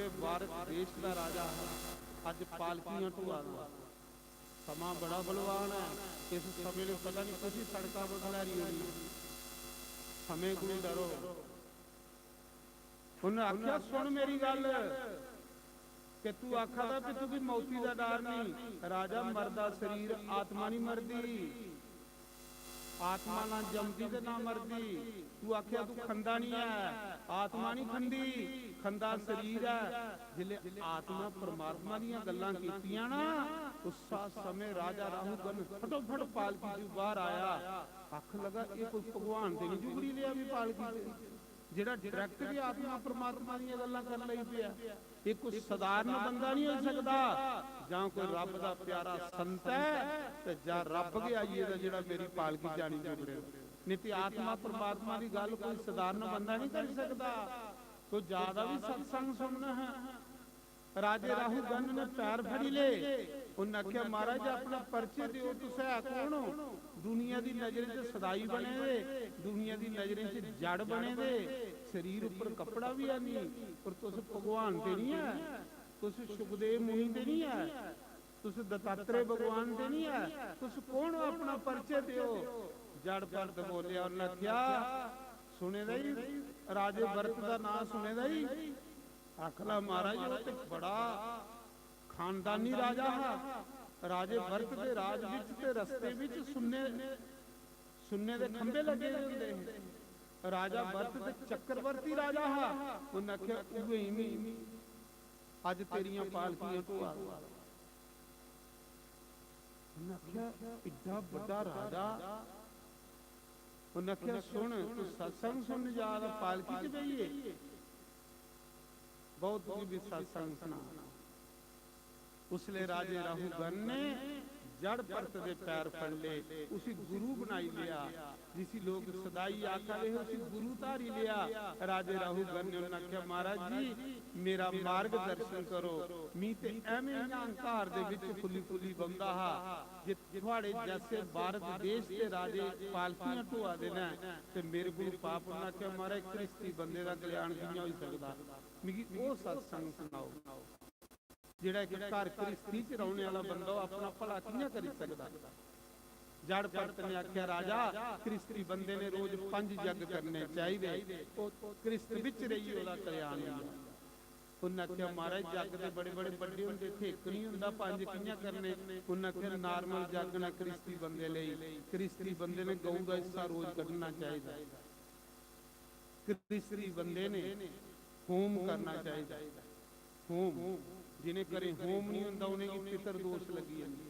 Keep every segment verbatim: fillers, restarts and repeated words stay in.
पूरे भारत देश दा राजा हा। अज्ज पालकियां ढोआ दा। समां बड़ा बलवान ऐ। इस समें ने पता नहीं किसी सड़का पर खलारी होनी। समें को डरो। उन्हें आख्या, "सुन मेरी गल, कि तू आखा दा कि तुगी मौती दा डर नहीं।" राजा, मरदा शरीर, आत्मा नहीं मरदी। आत्मा ना जमदी ते ना मरदी। तू आख्या तू खंदा नहीं है, आत्मा नहीं खंदी, खंदा शरीर है। जिसले आत्मा परमात्मा दियां गल्लां कीतियां ना, उस समय राजा राहु गन फटोफट पालकी चू बाहर आया। आखन लगा, "ये कोई भगवान ते नहीं जुगड़ी लिया भी पालकी ते?" जेड़ा डायरेक्ट गै आत्मा परमात्मा दियां गल्लां करन लगी पिया। ये कोई साधारण बंदा नहीं हो सकदा, जां कोई रब दा प्यारा संत है, ते जां रब गै आई गेदा जेड़ा मेरी पालकी जानी जुगड़े। नहीं ते आत्मा परमात्मा दी गल्ल कोई साधारण बंदा नहीं कर सकदा। तो ज्यादा भी सत्संग सुनना है। राजे राहु गन ने पैर फड़ी ले। उन्हें आख्या, "महाराज, अपना परिचय दियो, तुस है कौन हो? दुनिया दी नजरें च सदाई बने दे, दुनिया दी नजरें च जड़ बने दे, शरीर ऊपर कपड़ा भी है नहीं, पर तुस भगवान ते नहीं है, तुस सुखदेव मुनि ते नहीं है, तुस दत्तात्रेय भगवान ते नहीं है, तुस कौन हो? अपना परिचय दियो।" जड़ पर दबोलिया उन्हें आख्या, "सुने दा ही, राजे भरत दा नां सुने दा ही?" आखला, "महाराज, वो ते बड़ा खानदानी राजा हा। राजे भरत दे राज विच ते रस्ते विच सुन्ने, सुन्ने दे खंभे लगे दे हुंदे हे। राजा भरत ते चक्रवर्ती राजा हा।" उन्हें आख्या, "उ'ऐ ही मी अज तेरियां पालकियां ढोआ दा।" उन्हें आख्या, "एड्डा बड्डा राजा।" उन्हें आख्या, "सुन, तू सत्संग सुनन जा दा, पालकी च बेहियै?" बहुत भी सत्संग सुना। उसले राजे राहु गण ने जड़ परत दे पैर फड़ ले, उसी गुरु बनाई लिया। जिसी लोग सदाई आखा दे हे, उसी गुरु धारी लिया। राजे राहु गण ने उन्हें आख्या, "महाराज जी, मेरा मार्गदर्शन करो, मी ते एवें इ'यां अहंकार दे विच फुल्ली फुल्ली बंदा हा, जे थुआड़े जैसे भारत देश दे राजे पालकियां ढोआ दे न, ते मेरे कोल पाप।" उन्हें आखेआ, "महाराज, घ्रिस्ती बंदे दा कल्याण कि'यां होई सकदा? मिगी ओह् सत्संग सनाओ, जेह्ड़ा इक घर घ्रिस्ती च रौह्ने आह्ला बंदा, ओह् अपना भला कि'यां करी सकदा?" जड़ परत ने आखेआ, "राजा, घ्रिस्ती बंदे ने रोज पंज जग करने चाहिदे, ओह् घ्रिस्त बिच रेहियै ओह्दा कल्याण होंदा।" उन्नै आखेआ, "महाराज, जग ते बड़े बड़े बड्डे होंदे, इत्थै इक निं होंदा, पंज कि'यां करने?" उन्नै आखेआ, "नार्मल जग न घ्रिस्ती बंदे लेई, घ्रिस्ती बंदे ने गऊ दा हिस्सा रोज कड्ढना चाहिदा, घ्रिस्ती बंदे ने होम करना चाहिदा, होम, जि'नें घरें होम निं होंदा, उ'नेंगी पितर दोष लग्गी जंदे।"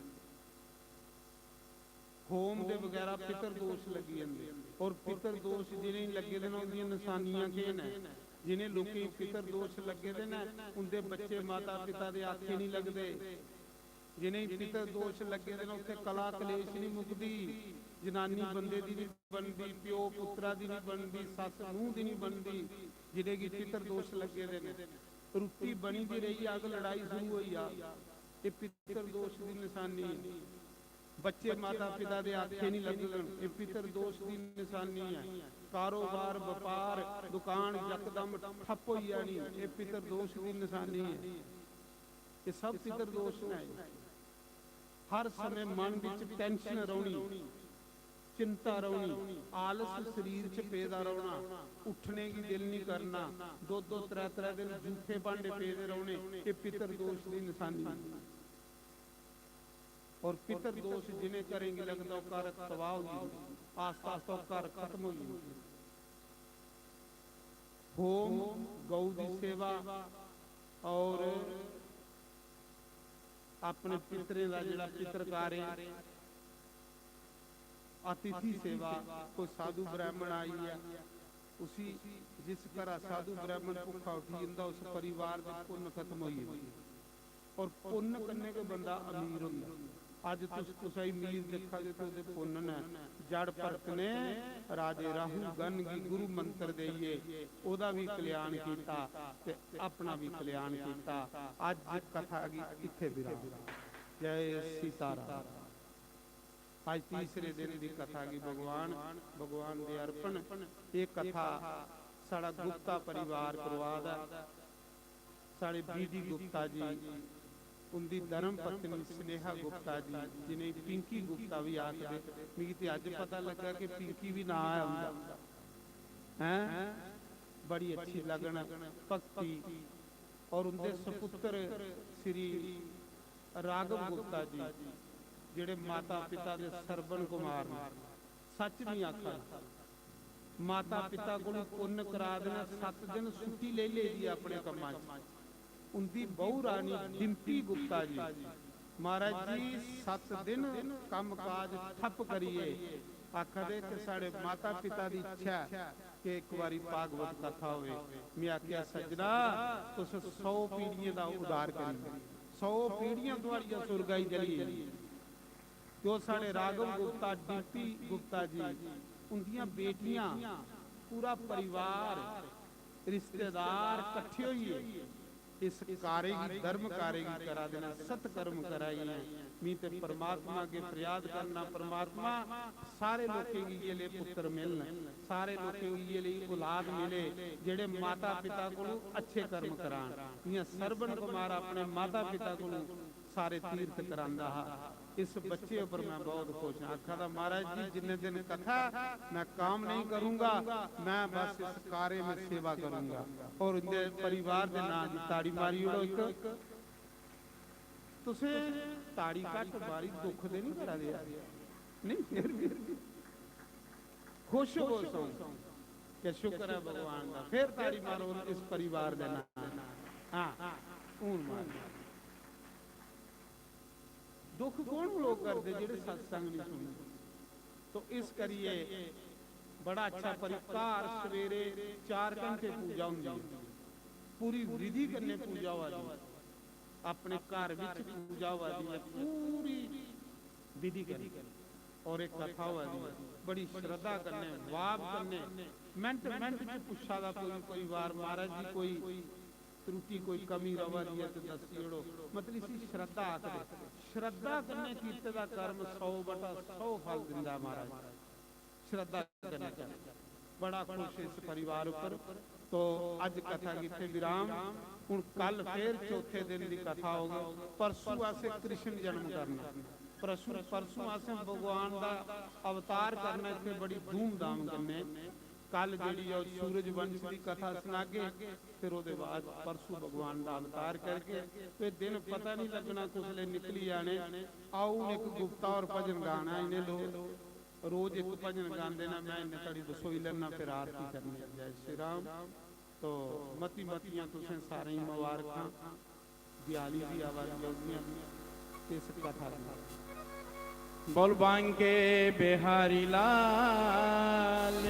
होम दे बगैरा पितर दोष लग्गी जंदे। और पितर दोष जिनेंगी लग्गे दे न, उंदियां नशानियां केह् न? जिनें लोकें गी पितर दोष लग्गे दे न, उंदे बच्चे माता पिता दे आखे नहीं लगदे। जिनेंगी पितर दोष लग्गे दे न, उत्थे कला कलेश नहीं मुकदी। जनानी बंदे दी नहीं बनदी, प्यो पुत्रा दी नहीं बनदी, सस नूंह दी नहीं बनदी। जिनेंगी पितर दोष लग्गे दे न, रुट्टी बनी दी रही, अग लड़ाई शुरू होई जा, ये पितर दोष की निशानी है। बच्चे माता पिता दे आखे नहीं लगदे, ये पितर दोष की निशानी है। कारोबार, व्यापार, दुकान यकदम ठप हो जानी, ये पितर दोष की निशानी है। ये सब पितर दोष ने। हर समय मन विच टेंशन रौहनी, चिंता रौहनी, आलस शरीर च पेदा रौहना, उठने की दिल नहीं करना, दो दो त्रै त्रै दिन जूठे भांडे पेदे रौहने, ये पितर दोष की निशानी है। और पितर दोष जिन्हें घरें गी लगदा, ओह् घर तबाह होई जंदे, आस्ता आस्ता ओह् घर खत्म होई जंदे। होम, गौ दी सेवा और अपने पितरें दा जेह्ड़ा पितर कार्य, अतिथि सेवा, कोई साधु ब्राह्मण आई ऐ, उसी, जिस घरा साधु ब्राह्मण भुक्खा उठी जंदा, उस परिवार दे पुन्न खत्म होई जंदे। और पुन्न कन्नै गै बंदा अमीर होंदा। अज्ज तुस कुसै गी मीर दिक्खा दे ते ओह्दे पुन्न न। जड़ परत ने राजे राहु गन गी गुरु मंत्र देइयै ओह्दा बी कल्याण कीता ते अपना बी कल्याण कीता। अज्ज कथा गी इत्थै विराम। जय सीताराम। अज्ज तीसरे दिन दी कथा गी भगवान, भगवान दे अर्पण। एह् कथा साढ़ा गुप्ता परिवार करवा दा। साढ़े बी डी गुप्ता जी, उंदी धर्म पत्नी स्नेहा गुप्ता जी, जिनेंगी पिंकी गुप्ता भी आखदे। मिगी ते अज्ज पता लग्गा कि पिंकी भी नांऽ ऐ उंदा। हैं? बड़ी अच्छी लगन, भक्ति। और उंदे सपुत्र श्री राघव गुप्ता जी, जेह्ड़े माता पिता दे सरबन कुमार न, सच नहीं आखा, माता पिता कोलों पुन्न करा देना, सत्त दिन छुट्टी लेई लेई दी अपने कम्मां च। उंदी बहू रानी डिम्पी गुप्ता जी, महाराज जी, सत्त दिन कम्म काज ठप्प करियै आखा दे कि साढ़े माता पिता दी इच्छा ऐ कि इक बारी भागवत कथा होवे। मैं आखेआ, सज्जना, तुस सौ पीढ़ियें दा उद्धार करी, सौ पीढ़ियां थुआड़ियां सुरगा च चली गेदियां। ते ओह् साढ़े राघव गुप्ता, डिम्पी गुप्ता जी, उंदियां बेटियां, पूरा परिवार, रिश्तेदार कट्ठे होइयै इस कार्य गी, धर्म कार्य गी करा दे न, सत्कर्म करा दे न। मी ते परमात्मा अग्गें फरियाद करना, परमात्मा, सारे लोकें गी इ'यै ले पुत्तर मिलन, सारे लोकें गी इ'यै लेई औलाद मिले, जेह्ड़े माता पिता कोलों अच्छे कर्म करान। जि'यां सरवण कुमार अपने माता पिता कोलों सारे तीर्थ करांदा हा, इस बच्चे उप्पर मैं बहुत खुश हां। आखा दा, महाराज जी, जिन्ने दिन कथा, मैं काम नहीं करूंगा, मैं बस इस कार्य में सेवा करूंगा। और इंदे परिवार दे नां दी ताड़ी मारी ओड़ो इक। तुसें ताड़ी घट्ट मारी, दुख ते नहीं करा दे यार? नहीं, फिर भी खुश हो सो कि शुक्र है भगवान दा। फिर ताड़ी मारो इस परिवार दे नां। हाँ, हून मारो। दुख कौन लोग करदे जेह्ड़े सत्संग नहीं सुनदे? तो इस करिए बड़ा अच्छा परिवार, सवेरे चार घंटे पूजा होंदी है, पूरी विधि कन्नै पूजा होआ दी, अपने घर विच पूजा होआ दी है पूरी विधि कन्नै, और एक कथा होआ दी है बड़ी श्रद्धा कन्नै, भाव कन्नै। मिंट मिंट च पुच्छा दा कोई परिवार, महाराज जी कोई त्रुटि कोई कमी रवा दी है ते दस्सी ओड़ो। मतलब इसी श्रद्धा आखदे। श्रद्धा कन्नै कीते दा कर्म सौ बटा सौ फल दिंदा महाराज। श्रद्धा कन्नै करो। बड़ा खुश इस परिवार उप्पर। तो अज कथा गी इत्थै विराम। हुन कल फेर चौथे दिन दी कथा होग। परसू असें कृष्ण जन्म करना, परसू परसू असें भगवान दा अवतार करना इत्थै बड़ी धूमधाम कन्नै। कल जेह्ड़ी ऐ ओह् सूरज वंश दी कथा सनागे, फिर ओह्दे बाद परसू भगवान दा अवतार करगे। ते दिन पता नहीं लगना कुसलै निकली जाने। आओ हुन इक गुप्ता और भजन गाना इ'नें लोग। रोज इक भजन गांदे ना, मैं इन्ने धड़ी बसोई लैना, फिर आरती करनी। जय श्री राम। तो मती मतियां तुसें सारें गी मुबारखां। दियाली भी आवा दी है, उंदियां भी इस कथा दी। बोल बांके बिहारी लाल